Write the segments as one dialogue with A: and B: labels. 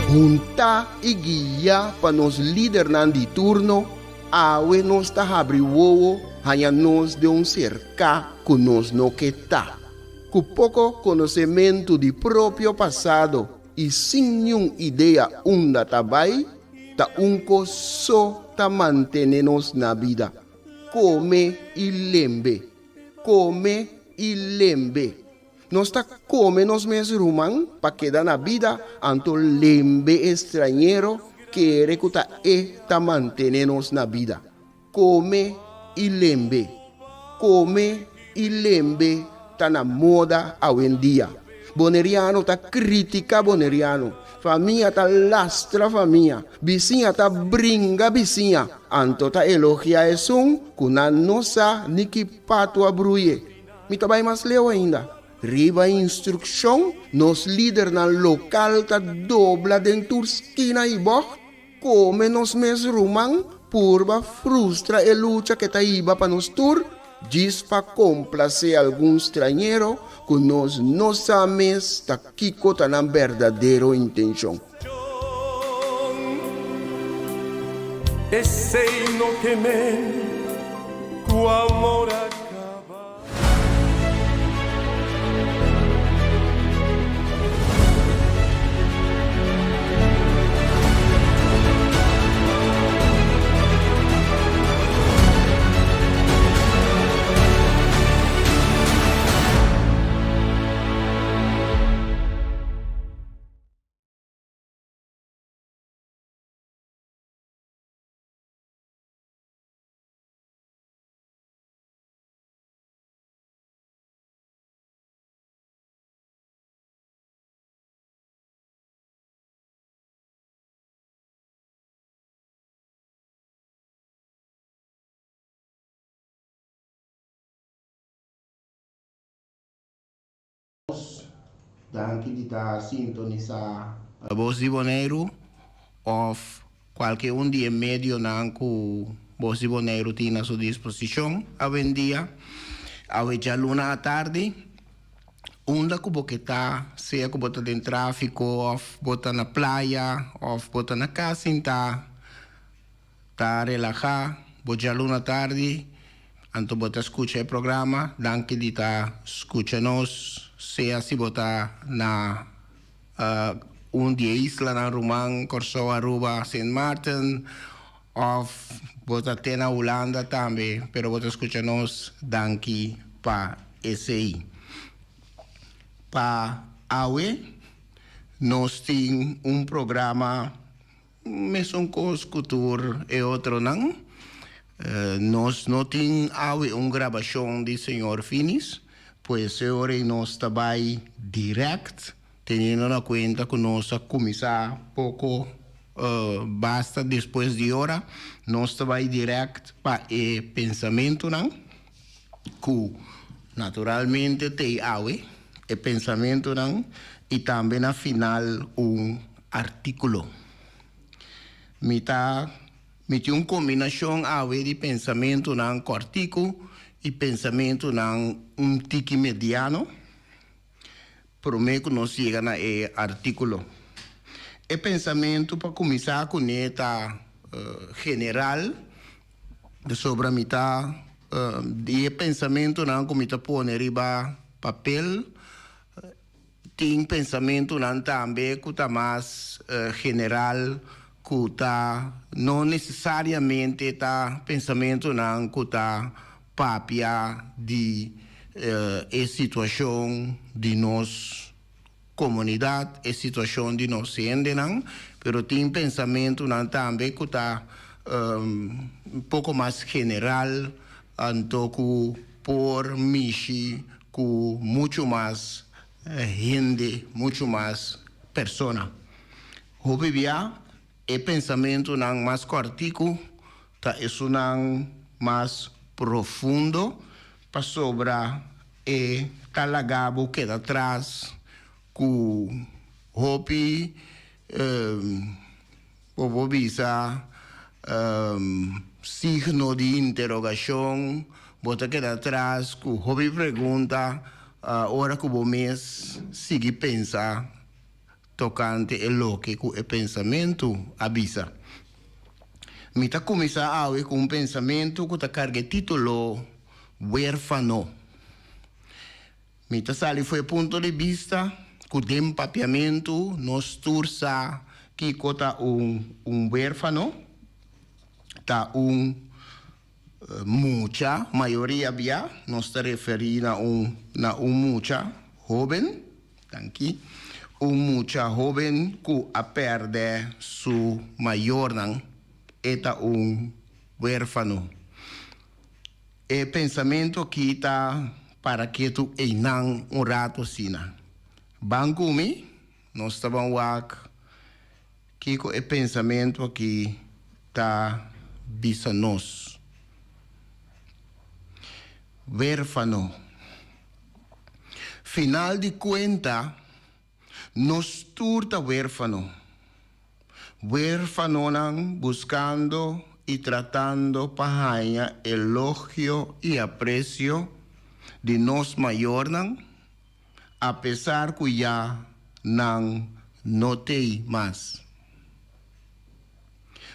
A: Huntá i guiá pa nos lidernan di turno, awe nos ta habri wowo haña nos den un serká ku nos no ke ta. Ku poko konosementu di propio pasado i sin niun idea unda ta bai, ta un kos so ta mantené nos na bida, kome i lembe, kome i lembe. Nos ta kome nos mes ruman pa keda na bida, anto lembe e strañero kere ku ta e ta mantené nos na bida. Kome i lembe. Kome i lembe ta na moda awendia. Boneriano ta kritika boneriano, famia ta lastra famia, bisiña ta bringa bisiña, anto ta elogia esun ku nan no sa ni ki patu a bruye. Mi ta bai mas leu ainda. Riba instrukshon, nos lidernan lokal ta dobla den tur skina i bògt, kome nos mes ruman, purba frustra e lucha ke ta hiba pa nos tur, djis pa komplasé algun strañero ku nos no sa mes ta kiko ta nan berdadero intenshon.
B: Esei no ke men ku amor a kaba.
A: Danki di ta sintonisá Bos di Boneiru òf kualke un di e medionan ku Bos di Boneiru tin na su disposishon awendia. Awe djaluna atardi, unda ku bo ke ta, sea ku bo ta den tráfiko òf bo ta na playa òf bo ta na kas sintá, Ta relahá bo djaluna tardi, anto bo ta skucha e programa. Danki di ta skucha nos, sea si bo ta na un di e islanan ruman, Kòrsou, Aruba, Sint Maarten, òf bo ta te na Hulanda tambe, pero bo ta skucha nos, danki pa esei. Pa awe nos tin un programa. Mesun kos ku tur e otronan. Nos no tin awe un grabashon di señor Finis, pues e ora ei nos ta bai dirèkt, teniendo na kuenta ku nos a kuminsá poko basta despues di ora, nos ta bai dirèkt pa e pensamentunan ku naturalmente t'ei awe, e pensamentunan i tambe na final un Artíkulo. Mi ta Mi tin un kombinashon awe di pensamentunan kòrtiku i pensamentunan un tiki mediano promé ku nos yega na e artíkulo. E pensamentu pa kuminsá kuné ta general, pasobra mi ta di e pensamentunan ku mi ta pone riba papel, Tin pensamentunan tambe ku ta mas general ku ta no nesesariamente ta pensamentunan ku ta papia di e situashon di nos komunidat, e situashon di nos hendenan, pero tin pensamentunan tambe ku ta un poko mas general anto ku por mishi ku muchu mas hende, muchu mas persona. Hopi bia e pensamentunan mas kòrtiku ta esunnan mas profundo pasobra e ta laga bo keda tras ku hopi bo por bisa signo di interogashon, bo ta keda atras ku hopi pregunta ora ku bo mes sigui pensa. tokante e loke ku e pensamentu a bisa. Mi ta kuminsá awe ku un pensamentu ku ta karga e título Wérfano. Mi ta sali for e punto di bista ku den papiamentu nos tur sa kiko ta un un wérfano, ta un mucha, mayoria bia nos ta referí na un na un mucha hóben, danki, un mucha hóben ku a pèrdè su mayornan, e ta un wérfano. E pensamentu aki ta para ketu einan un ratu asina. Ban ku mi, nos ta ban wak kiko e pensamentu aki ta bisa nos. Werfano. Final di kuenta, nos tur ta werfano. Werfanonan buskando i tratando pa haña elogio i apresio di nos mayornan, apesar ku ya nan no t'ei mas.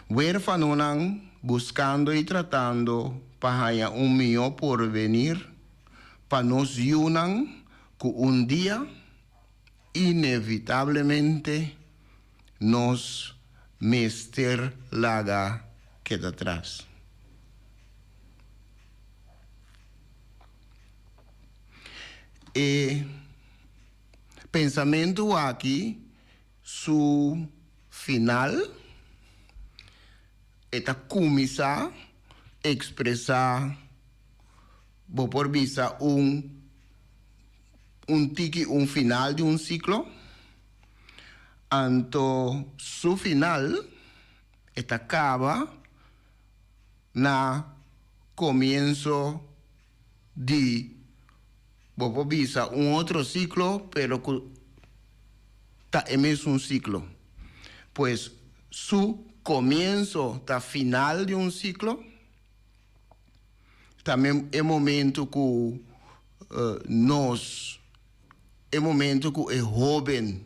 A: Werfanonan buskando i tratando pa haña un mihó porvenir pa nos yunan ku un dia Inevitablemente nos mester laga keda tras. E pensamentu aki su final e ta kuminsá ekspresá, bo por bisa un. Un tiki un final di un siklo, anto su final e ta kaba na komienso di, bo por bisa un otro siklo, pero ku ta e mesun siklo. Pues su komienso ta final di un siklo. Ta e momento ku nos, e momento ku e hóben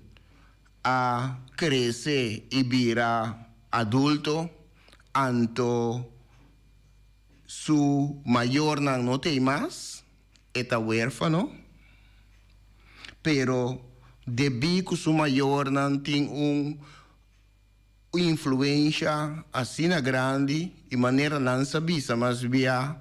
A: a krese i bira adulto, anto su mayornan no t'ei mas, e ta wérfano. Pero debí ku su mayornan tin un influensha asina grandi i manera nan sa bisa mas bia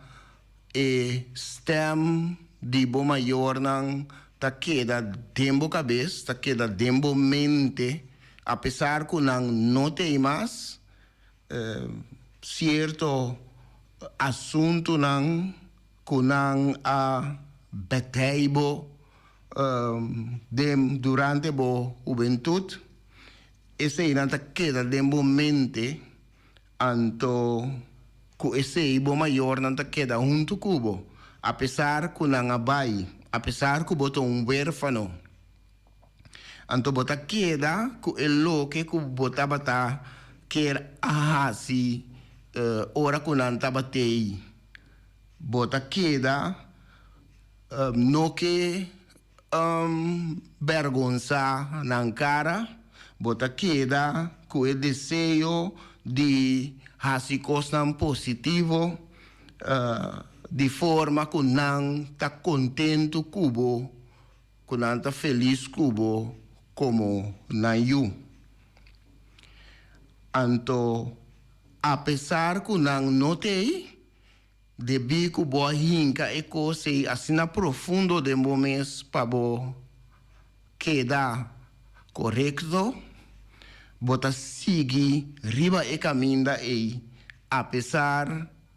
A: e stem di bo mayornan ta keda den bo kabes, ta keda den bo mente apesar ku nan no t'ei mas, sierto asuntunan ku nan a betei bo den durante bo hubentut. Eseinan ta keda den bo mente, anto ku esei bo mayornan ta keda huntu ku bo, apesar ku nan a bai, apesar ku bo ta un wérfano. Anto bo ta keda ku e loke ku bo tabata kier a hasi ora ku nan tabat'ei. Bo ta keda no ke Bèrgonsá nan kara, bo ta keda ku e deseo di hasi kosnan positivo di forma ku nan ta kontentu ku bo, ku nan ta felis ku bo komo nan yu. Anto, apesar ku nan no t'ei, Debí ku bo a hinka e kos ei asina profundo den bo mes pa bo keda korekto, bo ta sigui riba e kaminda ei apesar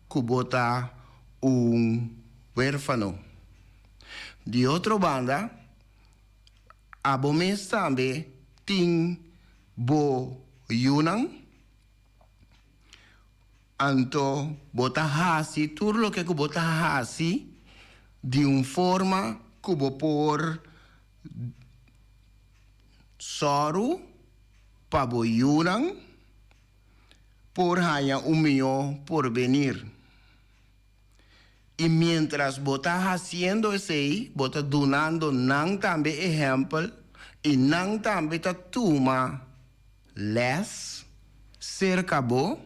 A: ku bo ta un wérfano. Di otro banda, abo mes tambe tin bo yunan. Anto bo ta hasi tur loke ku bo ta hasi di un forma ku bo por sòru pa bo yunan por haña un mihó porbenir. I miéntras bo ta hasiendo esei, bo ta dunando nan tambe ehèmpel. I nan tambe ta tuma lès serka bo,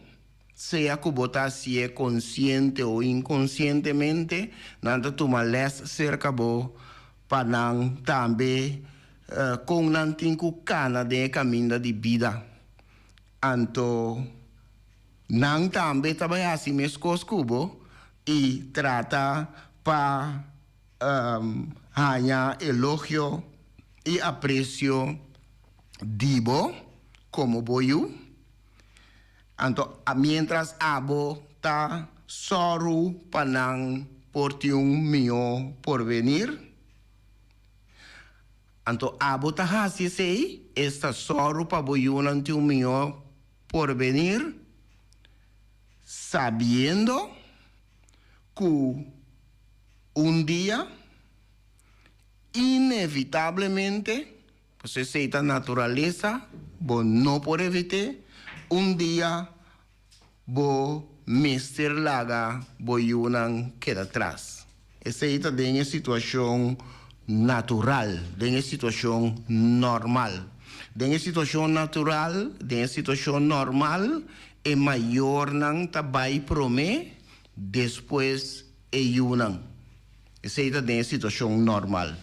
A: sea ku bo ta hasié konsiente o inkonsientemente, nan ta tuma lès serka bo pa nan tambe kon nan tin ku kana den e kaminda di bida. Anto nan tambe ta bai hasi meskos ku bo i trata pa haña elogio i apresio di bo komo bo yu. Anto miéntras abo ta sòru pa nan por tin un mihó porvenir, anto abo ta hasi esei, esta sòru pa bo yunan tin un mihó porvenir, sabiendo ku un dia inevitablemente, pasobra esei ta naturalesa, bo no por evit'é, un dia bo mester laga bo yunan keda tras. Esei ta den e situashon natural, den e situashon normal. Den e situashon natural, den e situashon normal, e mayornan ta bai promé, despues e yunan. Esei ta den e situashon normal.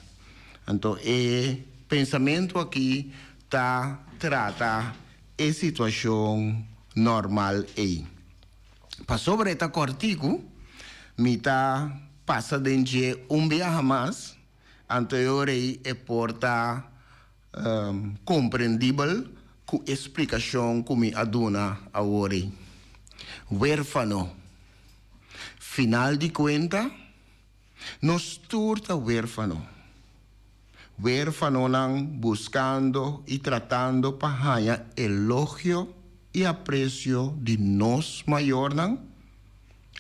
A: Anto e pensamentu aki ta trata e situashon normal ei. Pasobra e ta kòrtiku, mi ta pasa den dje un biaha mas, anto e ora ei e por ta komprendibel ku e splikashon ku mi a duna awor ei. Wérfano. Final di kuenta, nos tur ta wérfano. Wérfanonan buskando i tratando pa haña elogio i apresio di nos mayornan,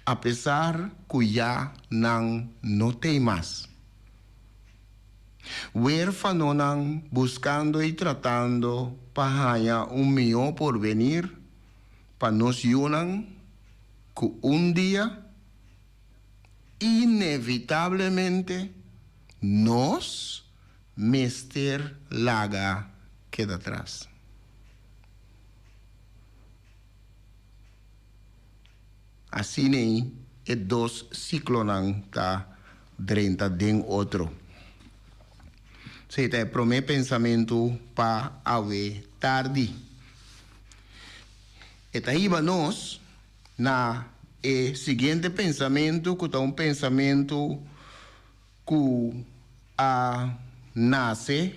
A: apesar ku ya nan no t'ei mas. Wérfanonan buskando i tratando pa haña un mihó porvenir pa nos yunan ku un dia inevitablemente nos mester laga keda tras. Asin'ei e dos siklonan ta drenta den otro. Esei ta e promé pensamentu pa awe tardi. E ta hiba nos na e siguiente pensamentu ku ta un pensamentu ku a nase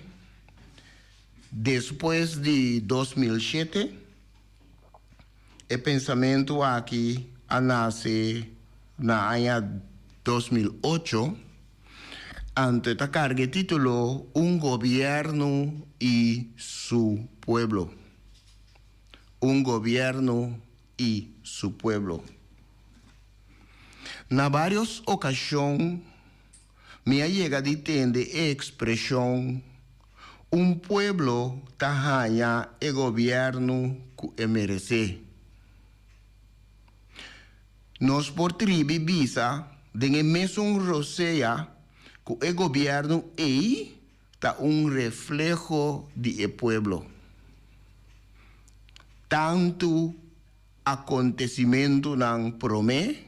A: despues di 2007. E pensamentu aki a nase na aña 2008, anto e ta karga e título Un Gobièrnu i Su Pueblo. Un Gobièrnu i Su Pueblo. Na vários okashon mi a yega di tende e ekspreshon Un pueblo ta haña e gobièrnu ku e meresé. Nos por tribi bisa den e mesun rosea ku e gobièrnu ei ta un refleho di e pueblo. Tantu akontesimentunan promé,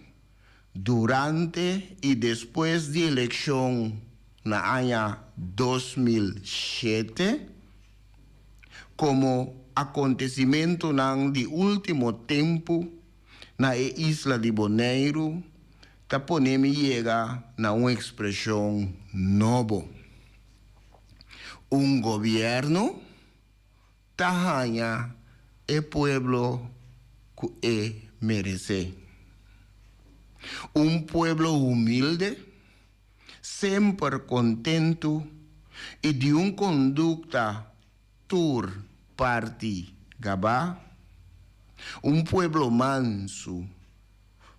A: durante i despues di elekshon na aña 2007, komo akontesimentunan di último tempu na e isla di Boneiru ta pone mi yega na un ekspreshon nobo. Un gobièrnu ta haña e pueblo ku e meresé. Un pueblo humilde, semper kontentu i di un kondukta tur parti gabá. Un pueblo mansu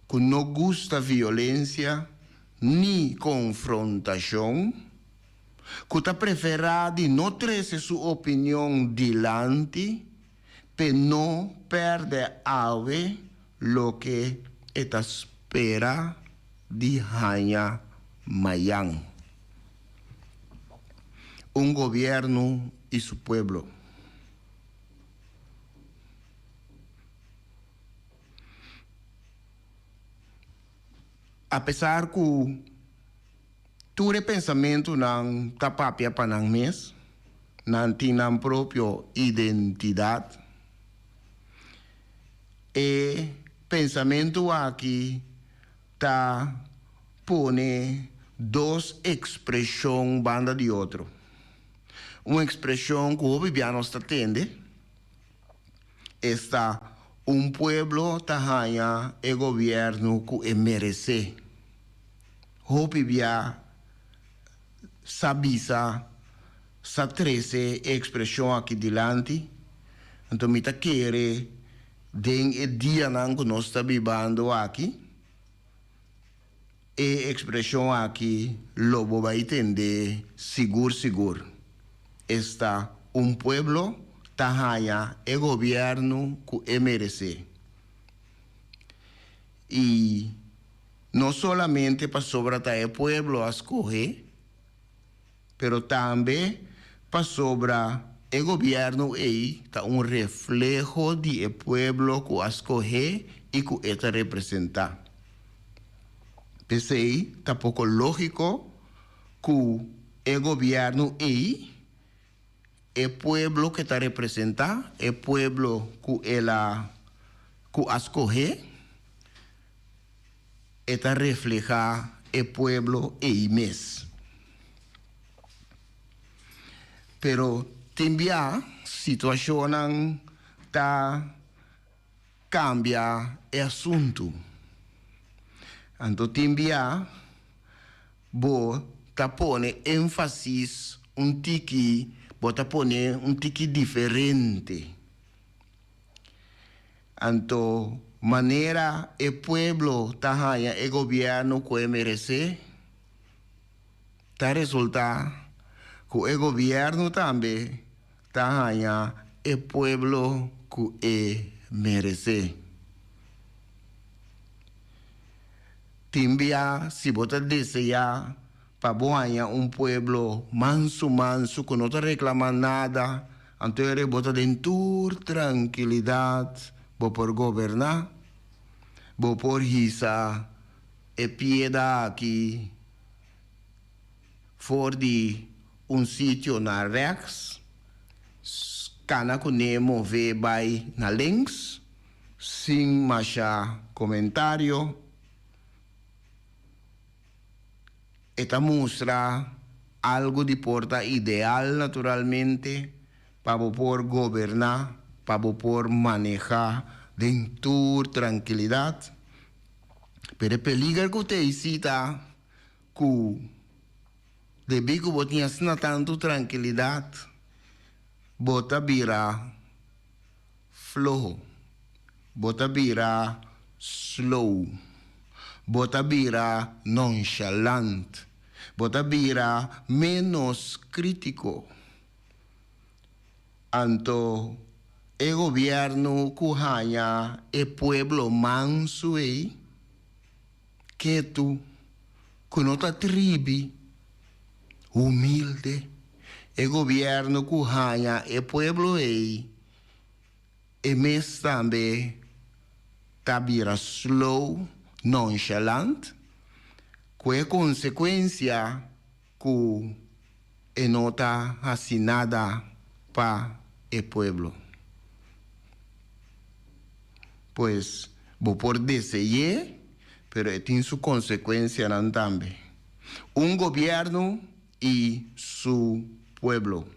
A: ku no gusta violensia ni konfrontashon, ku ta preferá di no trese su opinion dilanti p'e no pèrdè awe loke e ta spera di haña mayan. Un gobierno y su pueblo. Apesar ku tur e pensamentunan ta papia pa nan mes, nan tin nan propio identidat. E pensamentu aki ta pone dos ekspreshon banda di otro. Un ekspreshon ku hopi bia nos ta tende, esta un pueblo ta haña e gobièrnu ku e meresé. Hopi bia sa bisa, sa trese e ekspreshon aki dilanti, anto mi ta kere den e dianan ku nos ta bibando aki, e ekspreshon aki lo bo bai tende sigur sigur, esta un pueblo ta haña e gobièrnu ku e meresé. I no solamente pasobra ta e pueblo a skohe, pero tambe pasobra e gobièrnu ei ta un refleho di e pueblo ku a skohé i ku e ta representá. P'esei ta poko lógiko ku e gobièrnu ei, e pueblo ku e ta representá, e pueblo ku el a ku a skohé, E ta reflehá e pueblo ei mes. Pero tin bia situashonnan ta kambia e asuntu. Anto tin bia bo ta pone énfasis un tiki, bo ta pone un tiki diferente. Anto manera e pueblo ta haña e gobièrnu ku e meresé, ta resultá ku e gobièrnu tambe ta haña e pueblo ku e meresé. Tin bia si bo ta deseá pa bo haña un pueblo mansu mansu ku no ta reklamá nada, anto e bo ta den tur trankilidat, bo por goberná, bo por hisa e pieda aki for di un sitio na rèks, kana kuné mové bai na links, sin masha komentario. E ta mustra algu di por ta ideal naturalmente pa bo por goberná, pa bo por manehá den tur trankilidat. Pero e peliger ku t'ei si ta ku debí ku bo tin asina tantu trankilidat, bo ta bira floho. Bo ta bira slow. Bo ta bira nonchalant. Bo ta bira ménos krítiko. Anto e gobièrnu ku haña e pueblo mansu ei, ketu, ku no ta tribi, humilde, e gobièrnu ku haña e pueblo ei, E mes tambe ta bira slow, nonchalant, ku e konsekuensia ku e no ta hasi nada pa e pueblo. Pues bo por desey'é, pero e tin su konsekuensianan tambe. Un gobièrnu i su pueblo.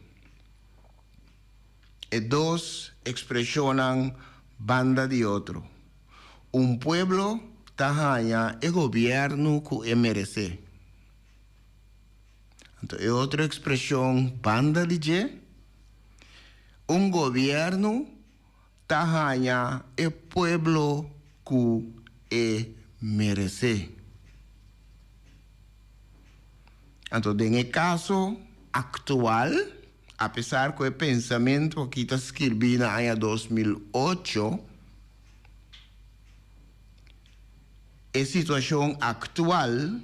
A: E dos ekspreshonnan banda di otro. Un pueblo ta haña e gobièrnu ku e meresé. Anto e otro ekspreshon banda di dje, un gobièrnu ta haña e pueblo ku e meresé. Anto den e kaso aktual, apesar ku e pensamentu aki ta skirbí na aña 2008, e situashon aktual.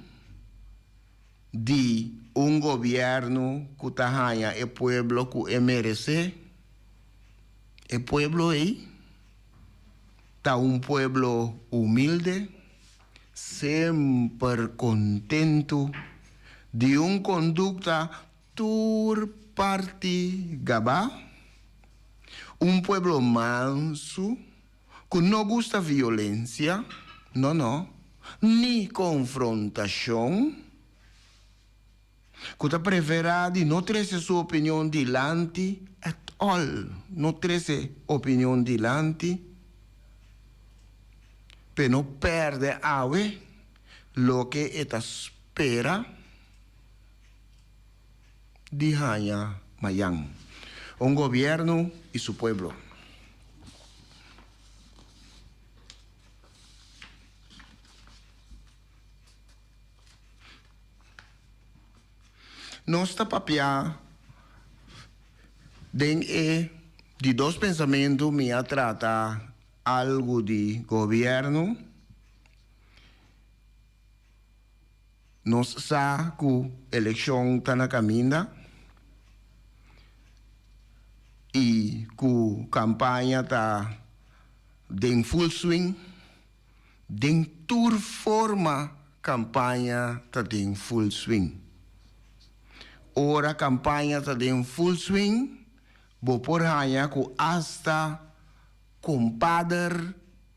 A: di un gobièrnu ku ta haña e pueblo ku e meresé. E pueblo ei ta un pueblo humilde, semper kontentu, di un kondukta tur parti gabá, un pueblo mansu ku no gusta violensia, no no, ni konfrontashon, ku ta preferá di no trese su opinion dilanti at all, no trese opinion dilanti p'e no pèrdè awe loke e ta spera di haña mayan. Un gobièrnu i su pueblo. Nos ta papia den e di dos pensamentu mi a trata algu di gobièrnu. Nos sa ku elekshon ta na kaminda i ku kampaña ta den full swing. Den tur forma kampaña ta den full swing. Ora kampaña ta den full swing, bo por haña ku asta kompader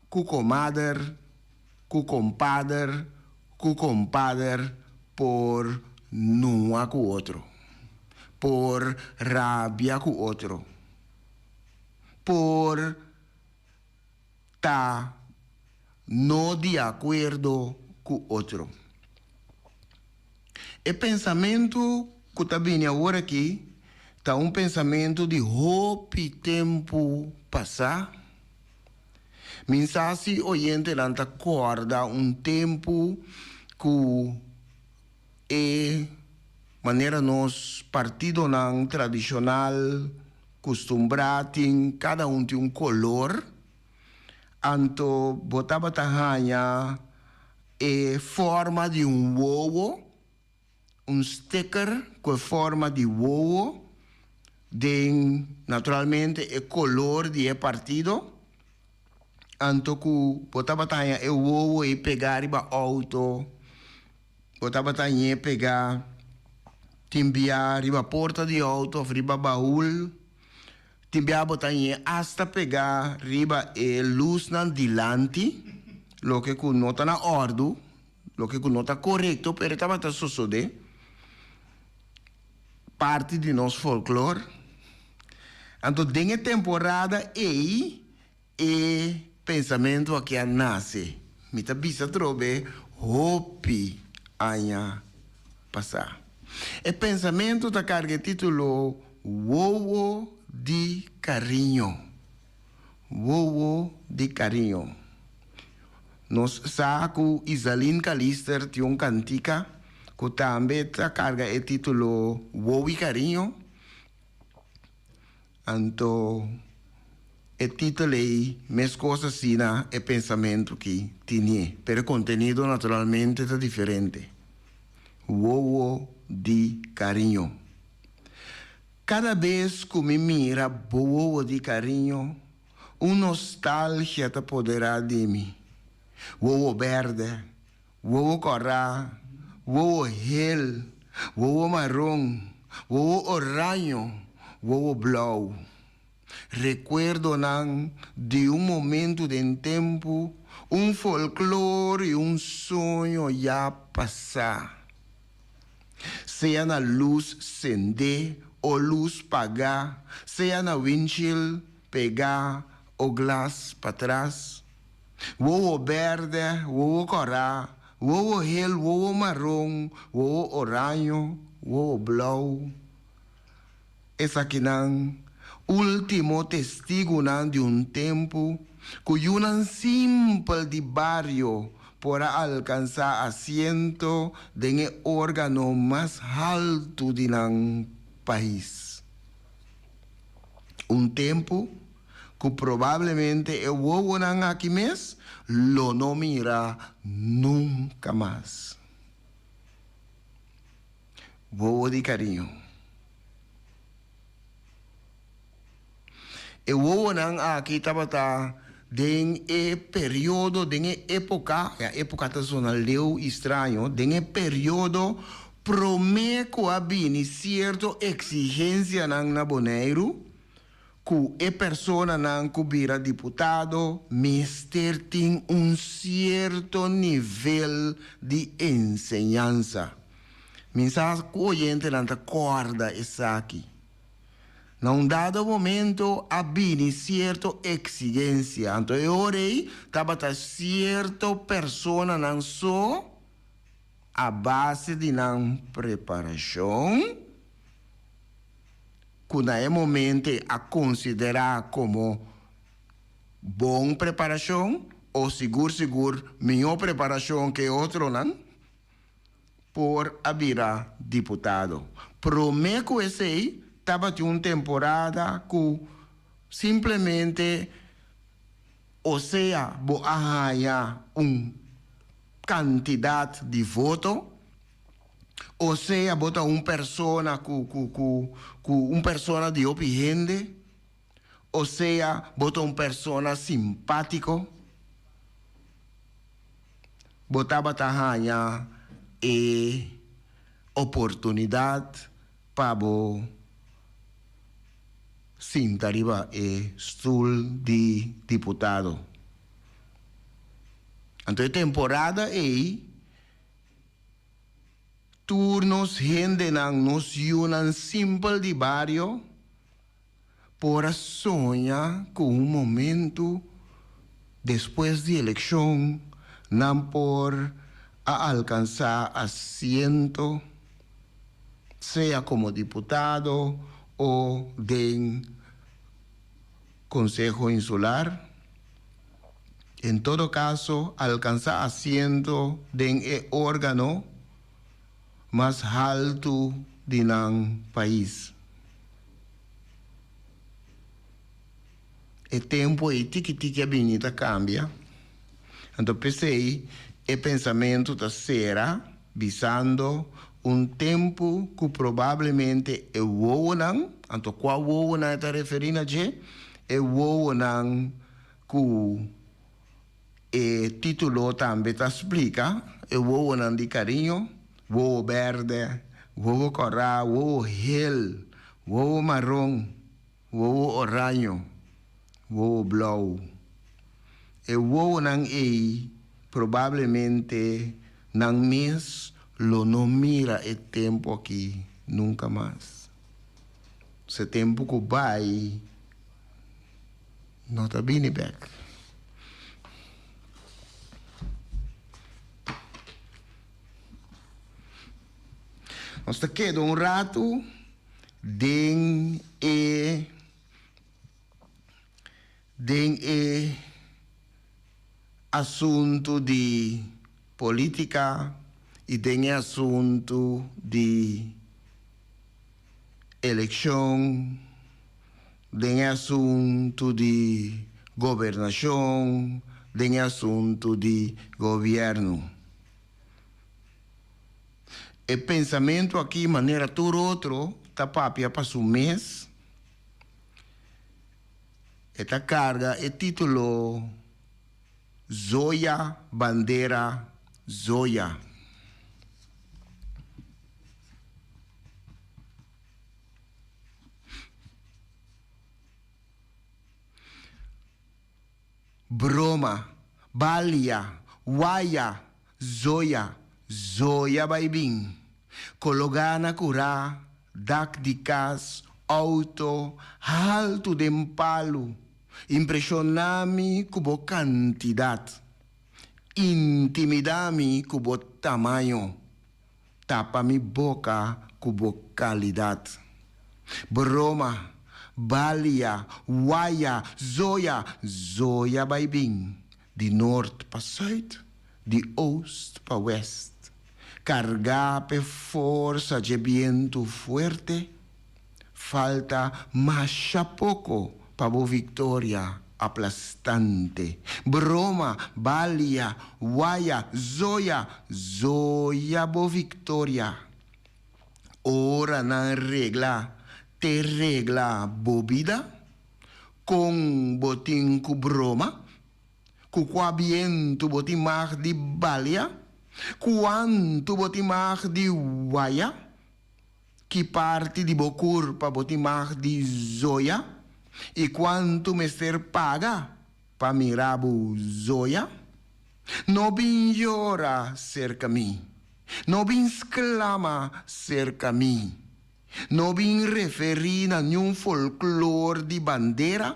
A: ku komader ku kompader ku kompader por nua ku otro, por rabia ku otro, por. Ta no di akuerdo ku otro. E pensamentu ku ta bini awor aki ta un pensamentu di hopi tempu pasá. Mi sa si oyentenan ta kòrda un tempu ku e manera nos partidonan tradishonal kustumbrá tin kada un tin un kolor, anto bo tabata haña e forma di un wowo, un sticker ku e forma di wowo den naturalmente e kolor di e partido, anto ku bo tabata haña e wowo ei pegá riba outo. Bo tabata ñe pegá tin bia riba porta di outo of riba baul. Tin bia bo ta ñe asta pegá riba e lusnan dilanti, loke ku no ta na òrdu, loke ku no ta korekto, pero e tabata sosodé. Parti di nos folklor. Anto den e temporada ei E pensamentu aki a nase, mi ta bisa atrobe, hopi aña pasá. E pensamentu ta karga e título Wowo di Kariño. Wowo di Kariño. Nos sa ku Izaline Calister tin un kantika ku tambe ta karga e título Wowi Kariño. Anto e título ei meskos asina e pensamentu ki tinié, pero e kontenido naturalmente ta diferente. Wowo di kariño. Kada bes ku mi mira bo wowo di kariño, un nostalgia ta poderá di mi. Wowo bèrdè, Wowo kòrá, wowo hel, wowo maron, wowo oraño, wowo blou. Rekuerdonan di un momentu den tempu, un folklor i un soño ya pasá. Sea na lus sendé o lus pagá, sea na windshield pegá o glas patras. Wowo bèrdè, wowo kòrá, wowo hel, wowo maron, wowo oraño, wowo blou. Esakinan, último testigunan di un tempu ku yunan simpel di bario por a alkansá asiento den e órgano mas haltu di nan pais. Un tempu ku probablemente e wowonan aki mes lo no mira nunka mas. Wowo di kariño. E wowonan aki tabata den e periodo, den e époka, ya époka ta zona leu i straño, den e periodo promé ku a bini sierto eksigensianan na Boneiru ku e personanan ku bira diputado mester tin un sierto nivel di enseñansa. Mi sa ku oyentenan ta kòrda esaki. Na un dado momento a bini sierto eksigensia, anto e ora ei tabata sierto personanan so a base di nan preparashon ku na e momento ei a konsiderá komo bon preparashon o sigur sigur mihó preparashon ke otronan. por a bira diputado. Promé ku esei tabatin un temporada ku simplemente o sea bo a haña un kantidat di voto o sea bo ta un persona ku ku ku ku un persona di hopi hende o sea bo ta un persona simpátiko. Bo tabata haña e oportunidat pa bo sinta riba e stul di diputado. Anto e temporada ei tur nos hendenan, nos yunan simpel di bario, Por a soña ku un momentu despues di elekshon nan por a alkansá asiento, sea komo diputado o den Konseho Insular. En todo kaso alkansá asiento den e órgano mas haltu di nan pais. E tempu ei tiki tiki a bini ta kambia, anto p'esei e pensamentu ta sera bisando un tempu ku probablemente e wowonan, anto kua wowonan e ta referí na dje? E wowonan ku E título tambe ta splika e wowonan di kariño, wowo bèrdè, wowo kòrá, wowo hel, wowo maron, wowo oraño, wowo blou. E wowonan ei probablemente nan mes lo no mira e tempu aki nunka mas. Se tempu ku bai. No ta bini bek. Nos ta keda un ratu den e den e asuntu di politica y den e asuntu di eleccion. Den e asuntu di gobernashon, den e asuntu di gobièrnu. E pensamentu aki, manera tur otro, ta papia pa su mes. E ta karga e título Zoya Bandera Zoya. Broma, balia, waya, zoya, zoya bai bin. Kologá na kurá, dak di kas, outo, haltu den palu. Impreshoná mi ku bo kantidat. Intimidá mi ku bo tamaño. Tapa mi boka ku bo kalidat. Broma, balia, waya, zoya, zoya bai bin, di nort pa sùit, di oost pa wèst. Kargá p'e forsa dje bientu fuerte, falta masha poko pa bo viktoria aplastante. Broma, balia, waya, zoya, zoya bo viktoria. Ora nan regla te regla bo bida? Kon bo tin ku broma? Ku kua bientu bo tin mag di balia? Kuantu bo tin mag di waya? Ki parti di bo kurpa bo tin mag di zoya? I kuantu mester paga pa mira bo zoya? No bin yora serka mi, no bin sklama serka mi, no bin referí na niun folklor di bandera,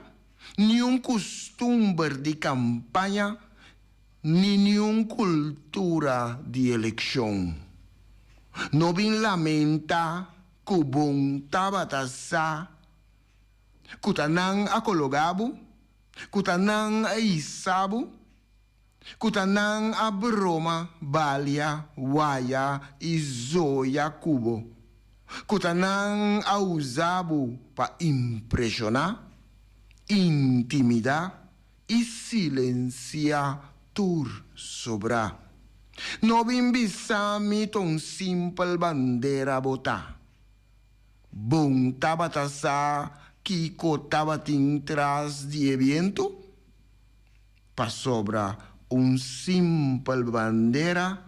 A: niun kustumber di kampaña, ni niun kultura di elekshon. No bin lamentá ku bon tabata sa ku ta nan a kologá bo, ku ta nan a hisa bo, ku ta nan a broma, balia, waya i zoya ku bo, ku ta nan a usa bo pa impreshoná, intimidá i silensiá tur sobrá. No bin bisa mi ta un simpel bandera bo ta. Bon tabata sa kiko tabatin tras di e bientu? Pasobra un simpel bandera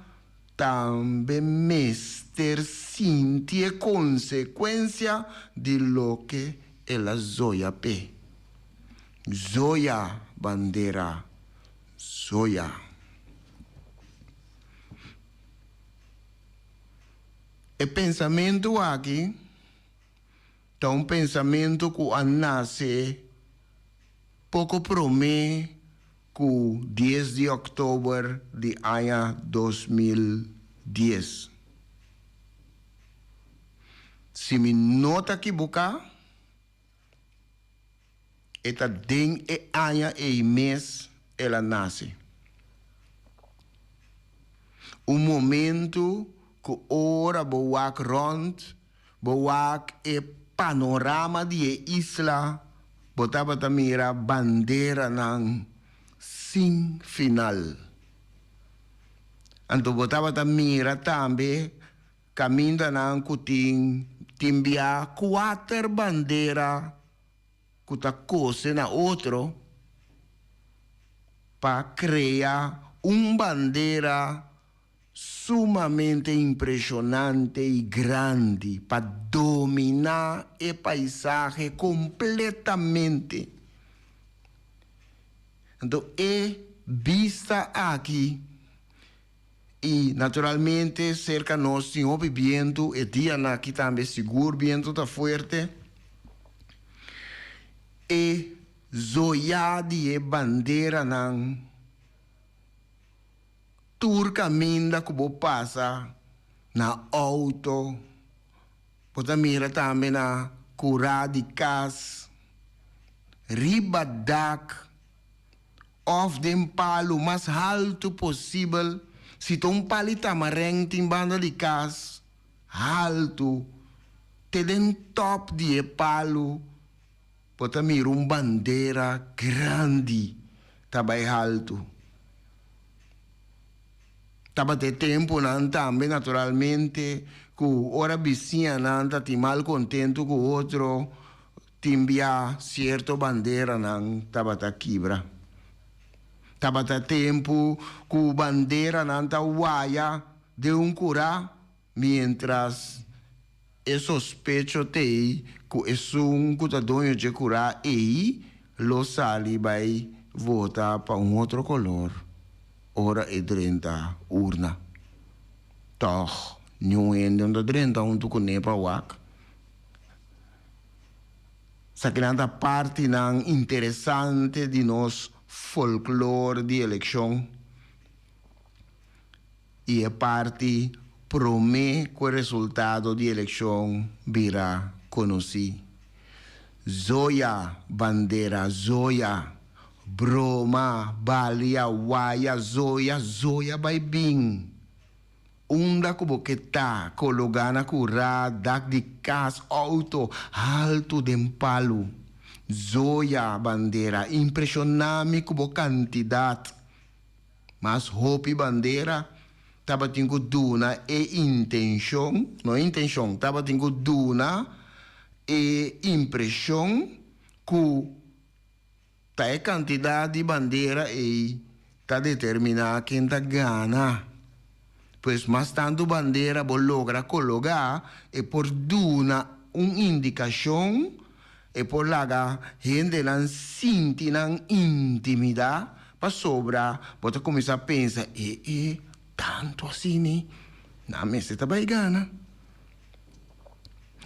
A: tambe mester sinti e konsekuensia di loke el a zoya p'e. Zoya, bandera, zoya. E pensamentu aki ta un pensamentu ku a nase poko promé ku dies di òktober di aña 2010. Si mi no ta kibuká, e ta den e aña ei mes el a nase. Un momentu ku ora bo wak rònt, bo wak e panorama di e isla, bo tabata mira banderanan sin final. Anto bo tabata mira tambe kamindanan ku tin tin bia kuater bandera ku ta kose na otro pa krea un bandera sumamente impreshonante i grandi pa dominá e paisahe kompletamente. Anto e bista aki i naturalmente serka nos tin hopi bientu, e dianan aki tambe sigur bientu ta fuerte. E zoyá di e banderanan tur kaminda ku bo pasa na outo, bo ta mira tambe na kurá di kas, riba dak òf den palu mas haltu posibel. Si ta un pal'i tamarèn tin banda di kas haltu te den tòp di e palu bo ta mira un bandera grandi ta bai haltu. Tabata e tempunan tambe naturalmente ku ora bisiñanan ta tin mal kontentu ku otro tin bia sierto banderanan tabata kibra. Tabata tempu ku banderanan ta waya den un kurá miéntras e sospecho t'ei ku esun ku ta doño dje kurá ei lo sali bai vota pa un otro kolor ora e drenta urna. Tòg, niun hende no ta drenta huntu kuné pa wak. Esakinan ta partinan interesante di nos folklor di elekshon i e parti promé ku e resultado di elekshon bira konosí. Zoya, bandera, zoya, broma, balia, waya, zoya, zoya bai bin. Unda ku bo ke ta, kologá na kurá, dak di kas, outo, haltu den palu. Zoya, bandera, impreshoná mi ku bo kantidat. Mas hopi bandera. Tabatin ku duna e intenshon, no intenshon, tabatin ku duna e impreshon ku ta e kantidat di bandera ei ta determiná ken ta gana. Pues mas tantu bandera bo logra kologá, e por duna un indikashon, e por laga hendenan sinti nan intimidá pasobra bo ta kuminsá pensa, e e tantu asina nan mester ta bai gana.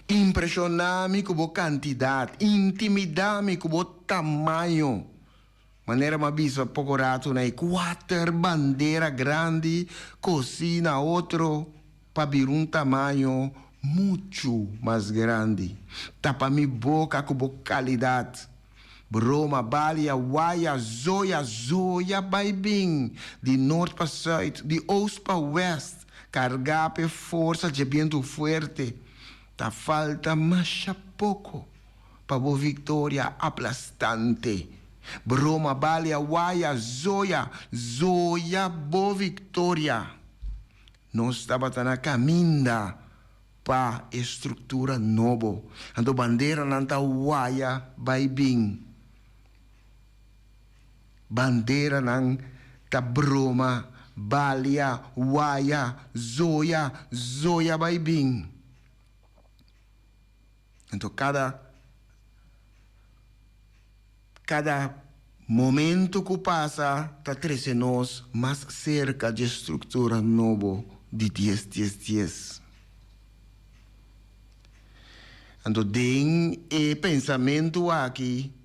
A: Impreshoná mi ku bo kantidat, intimidá mi ku bo tamaño. Manera mi a bisa poko ratu na e kuater bandera grandi kosí na otro pa bira un tamaño muchu mas grandi. Tapa mi boka ku bo kalidat. Broma, balia, waya, zoya, zoya bai bin di nort pa sùit, di oost pa wèst, kargá p'e forsa dje bientu fuerte. Ta falta masha poko pa bo viktoria aplastante. Broma, balia, waya, zoya, zoya bo viktoria. Nos tabata na kaminda pa e struktura nobo. Anto banderanan ta waya bai bin. Banderanan ta broma, balia, waya, zoya, zoya bai bin. Anto kada kada momento ku pasa ta trese nos mas serka dje struktura nobo di dies dies dies. Anto den e pensamentu aki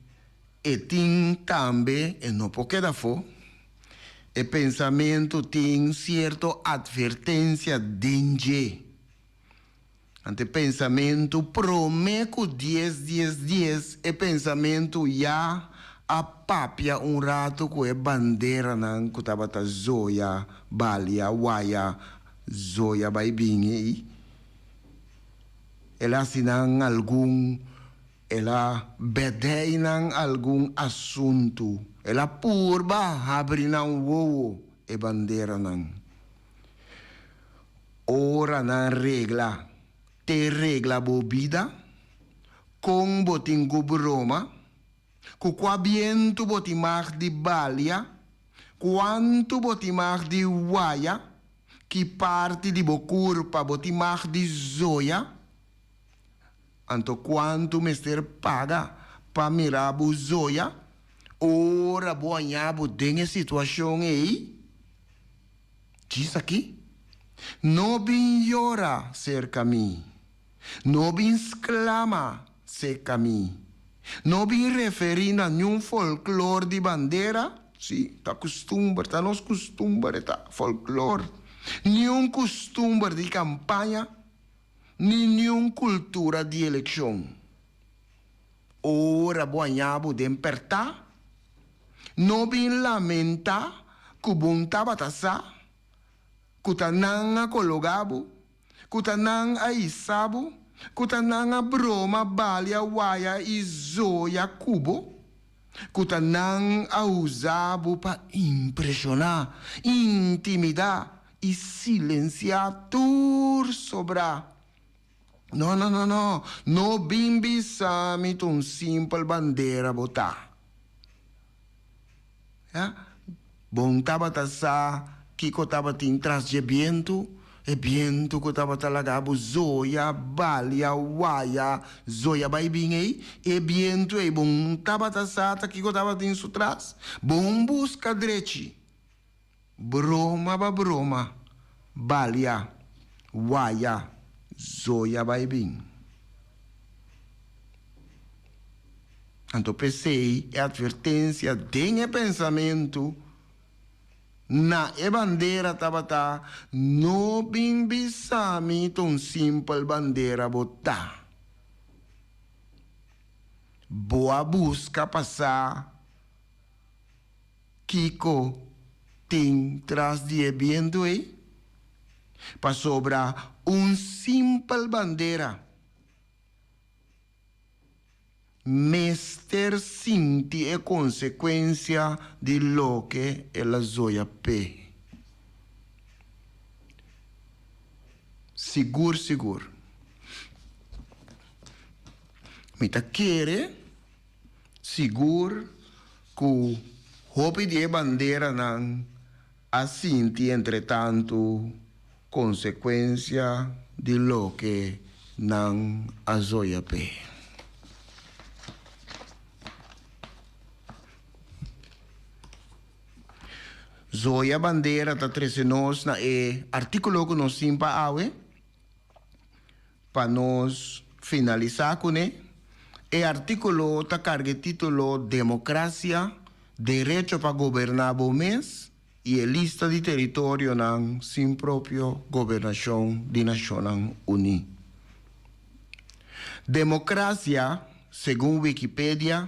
A: e tin tambe, e no por keda afó, e pensamentu tin sierto atvertensia den dje. Ante pensamentu prome ku dies dies dies e pensamentu ya a papia un ratu ku e banderanan ku tabata zoya, balia, waya, zoya bai bin ei. El a hasi nan algun, el a bedei nan algun asuntu, el a purba habri nan wowo e banderanan. Ora nan regla te regla bo bida, kon bo tin ku broma, ku kua bientu bo tin mag di balia, kuantu bo tin mag di waya, ki parti di bo kurpa bo tin mag di zoya, anto kuantu mester paga pa mira bo zoya ora bo haña bo den e situashon ei. Djis aki, No bin yora serka mi, no bin sklama seka mi, no bin referí na niun folklor di bandera, sí, ta kustumber, ta nos kustumber e ta folklor, niun kustumber di kampaña, ni niun kultura di elekshon. Ora bo haña bo den pèrtá, no bin lamentá ku bo n tabata sa ku ta nan a kologá bo, ku ta nan a isá bo, ku ta nan a broma, balia, waya i zoya ku bo, ku ta nan a usa bo pa impreshoná, intimidá i silensiá tur sobrá. No, no, no, no, no bin bisa mi ta un simpel bandera bo ta. Ya, bon tabata sa kiko tabatin tras dje bientu, e bientu ku tabata laga bo zoya, balia, waya, zoya bai bin ei, e bientu ei bon tabata sa ta kiko tabatin su tras. Bon buska drechi. Broma ba broma, balia, waya, zoya bai bin. Anto p'esei e atvertensia den e pensamentu na e bandera tabata, No bin bisa mi ta un simpel bandera bo ta. Bo a buska pa sa. Kiko tin tras di e bientu ei? Pasobra un simpel bandera mester sinti e konsekuensia di loke el a zoya p'e. Sigur sigur. Mi ta kere sigur ku hopi di e banderanan a sinti entretantu konsekuensia di loke nan a zoya p'e. Zoya bandera ta trese nos na e artíkulo ku nos tin pa awe. Pa nos finalisá kuné, e artíkulo ta karga e título Demokrasia, Derecho pa Goberná Bo Mes i e Lista di Teritorionan Sin Propio Gobernashon di Nashonnan Uní. Demokrasia, segun Wikipedia,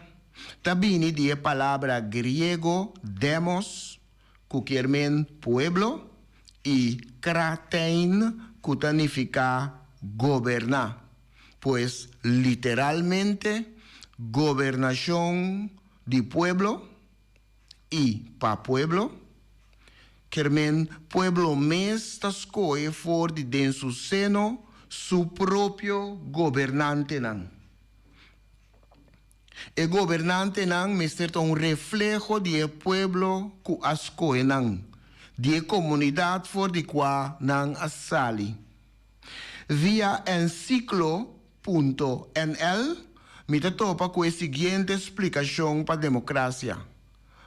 A: ta bini di e palabra griego demos, ku kier men pueblo, i kratein, ku ta nifiká goberná. Pues, literalmente, gobernashon di pueblo i pa pueblo, kier men pueblo mes ta skohe for di den su seno su propio gobernantenan. E gobernantenan mester ta un refleho di e pueblo ku a skohe nan, di e komunidat for di kua nan a sali. Via Encyclo punto nl mi ta topa ku e siguiente splikashon pa demokrasia,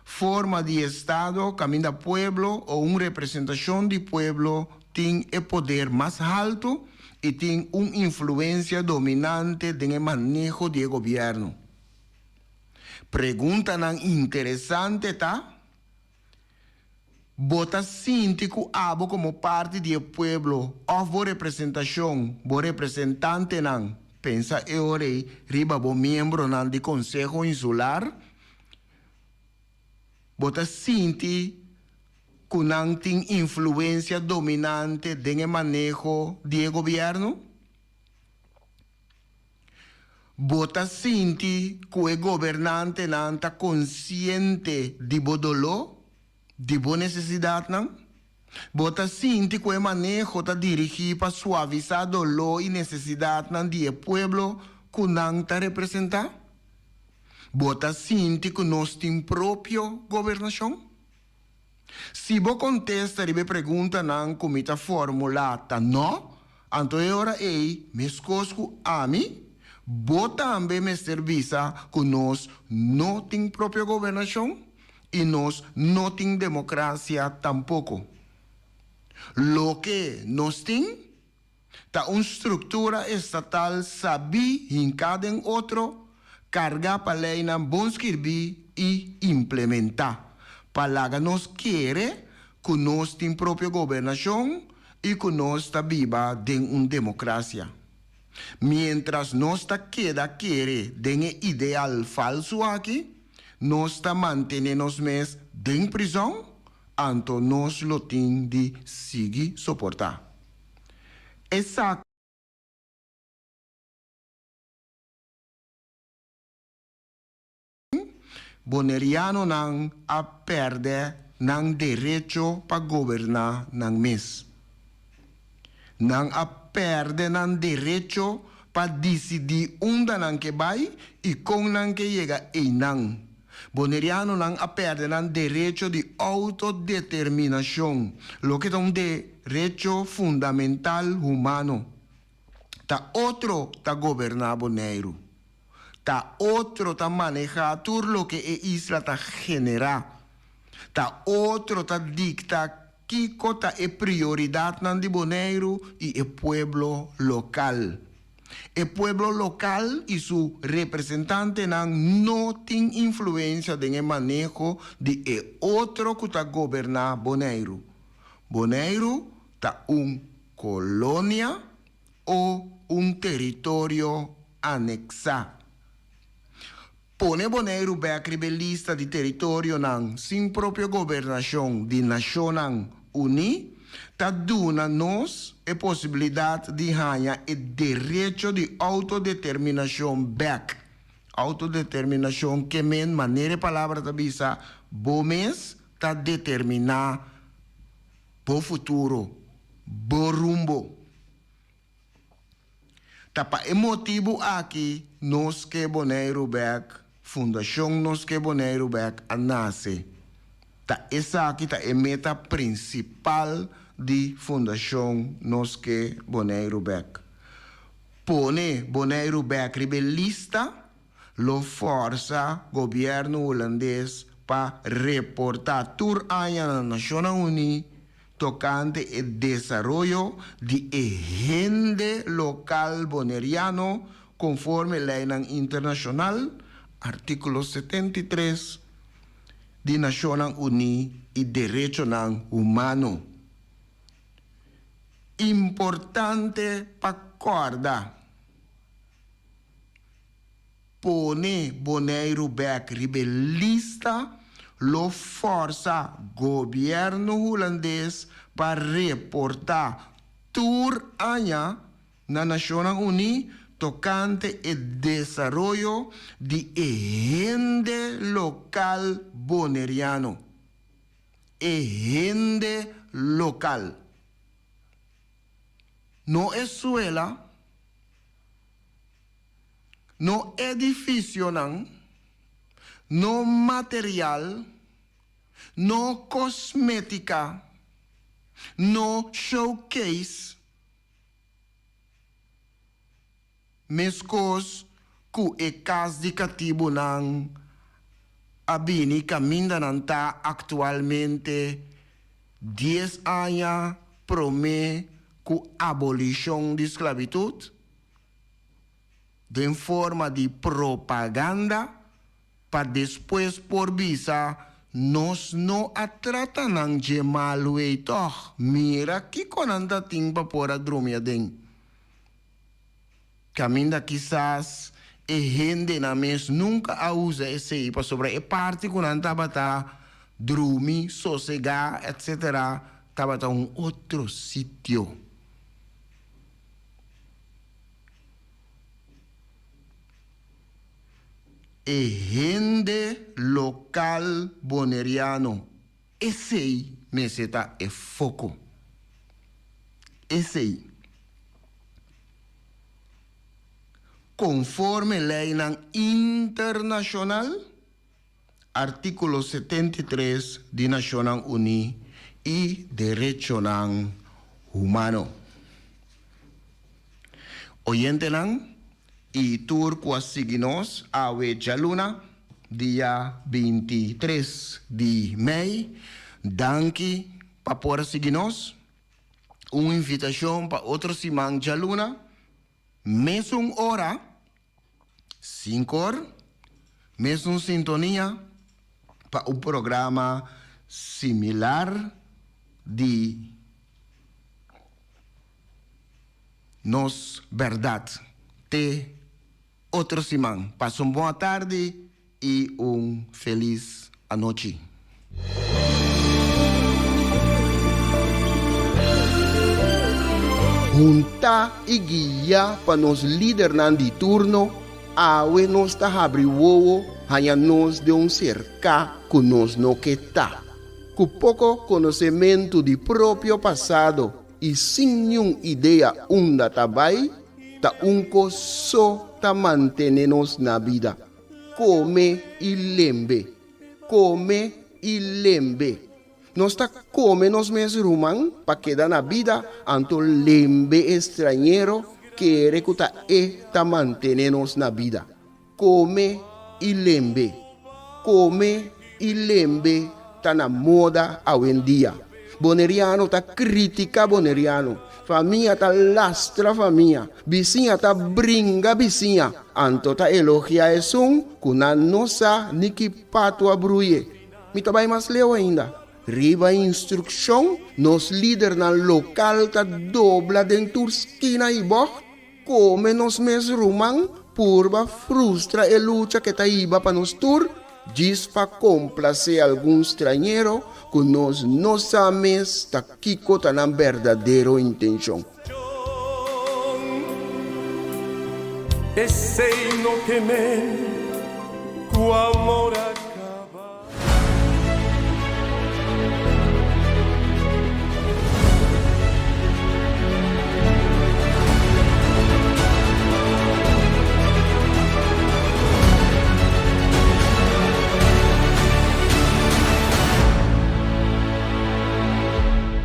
A: Forma di estado kaminda pueblo o un representashon di pueblo tin e poder mas haltu i tin un influensia dominante den e maneho di e gobièrnu. Preguntanan interesante ta, Bo ta sinti ku abo komo parti di e pueblo òf bo representashon, bo representantenan, pensa e ora ei riba bo miembronan di Konseho Insular, Bo ta sinti ku nan tin influensia dominante den e maneho di e gobièrnu? Bo ta sinti ku e gobernantenan ta konsiente di bo doló, di bo nesesidatnan? Bo ta sinti ku e maneho ta dirigí pa suavisá doló i nesesidatnan di e pueblo ku nan ta representá? Bo ta sinti ku nos tin propio gobernashon? Si bo kontesta riba e preguntanan ku mi ta formulá ta nò, anto e ora ei, meskos ku ami, bo tambe mester bisa ku nos no tin propio gobernashon i nos no tin demokrasia tampoko. Loke nos tin? Ta un struktura estatal sabí hinká den otro, kargá pa leinan bon skirbí i implementá, pa laga nos kere ku nos tin propio gobernashon i ku nos ta biba den un demokrasia. Miéntras nos ta keda kere den e ideal falsu aki, nos ta mantené nos mes den prizòn, anto nos lo tin di sigui soportá. Esaki. Bonerianonan a pèrdè nan derecho pa goberná nan mes. Nan a pèrdè nan derecho pa disidí unda nan ke bai i kon nan ke yega einan. Bonerianonan a pèrdè nan derecho di outodeterminashon, loke ta un derecho fundamental humano. Ta otro ta goberná Boneiru. Ta otro ta manehá tur loke e isla ta generá. Ta otro ta dikta kiko ta e prioridatnan di Boneiru i e pueblo lokal. E pueblo lokal i su representantenan no tin influensia den e maneho di e otro ku ta goberná Boneiru. Boneiru ta un kolonia o un teritorio aneksá. Pone Boneiru bèk riba e lista di teritorionan sin propio gobernashon di Nashonnan Uní ta duna nos e posibilidat di haña e derecho di outodeterminashon bèk. Outodeterminashon ke men, manera e palabra ta bisa, bo mes ta determiná bo futuro, bo rumbo. Ta pa e motibu aki Nos Ke Boneiru Bèk, Fundashon Nos Ke Boneiru Bèk a nase. Ta esaki ta e meta prinsipal di Fundashon Nos Ke Boneiru Bèk. Pone Boneiru bèk riba e lista lo fòrsa gobièrnu hulandes pa reportá tur aña na Nashonnan Uní tokante e desaroyo di e hende lokal boneriano konforme leinan internashonal, artíkulo 73 di Nashonnan Uní i derechonan humano. Importante pa kòrda, pone Boneiru bèk riba e lista lo fòrsa gobièrnu hulandes pa reportá tur aña na Nashonnan Uní tokante e desaroyo di e hende lokal boneriano. E hende lokal. No e suela, no edifisionan, no material, no kosmétika, no showcase. Meskos ku e kas di katibunan a bini kaminda nan ta aktualmente dies aña promé ku abolishon di sklabitut, den forma di propaganda pa despues por bisa nos no a trata nan dje malu ei tòg, mira kiko nan ta tin pa por a drumi aden. Kaminda kisas e hendenan mes nunka a usa esei pasobra e parti ku nan tabata drumi, sosegá, etsetera tabata un otro sitio. E hende lokal boneriano, esei mester ta e foko. Esei. Konforme leinan internashonal, artíkulo 73 di Nashonnan Uní i derechonan humano. Oyentenan i tur ku a sigui nos awe djaluna, dia 23 di mei, danki pa por a sigui nos. Un invitashon pa otro siman djaluna, mesun ora, sinku or, mesun sintonia pa un programa similar di Nos Bèrdat. Te otro siman. Pasa un bon atardi i un felis anochi. Huntá i guiá pa nos lidernan di turno, awe nos ta habri wowo haña nos den un serká ku nos no ke ta. Ku poko konosementu di propio pasado i sin niun idea unda ta bai, ta un kos so ta mantené nos na bida, kome i lembe, kome i lembe. Nos ta kome nos mes ruman pa keda na bida, anto lembe e strañero kere ku ta e ta mantené nos na bida. Kome i lembe. Kome i lembe ta na moda awendia. Boneriano ta kritika boneriano. Famia ta lastra famia. Bisiña ta bringa bisiña. Anto ta elogia esun ku nan no sa ni ki patu a bruye. Mi ta bai mas leu ainda. Riba instrukshon, nos lidernan lokal ta dobla den tur skina i bògt. Kome nos mes ruman purba frustra e lucha ke ta hiba pa nos tur, djis pa komplasé algun strañero ku nos no sa mes ta kiko ta nan berdadero intenshon.
B: Esei no ke men ku amor a.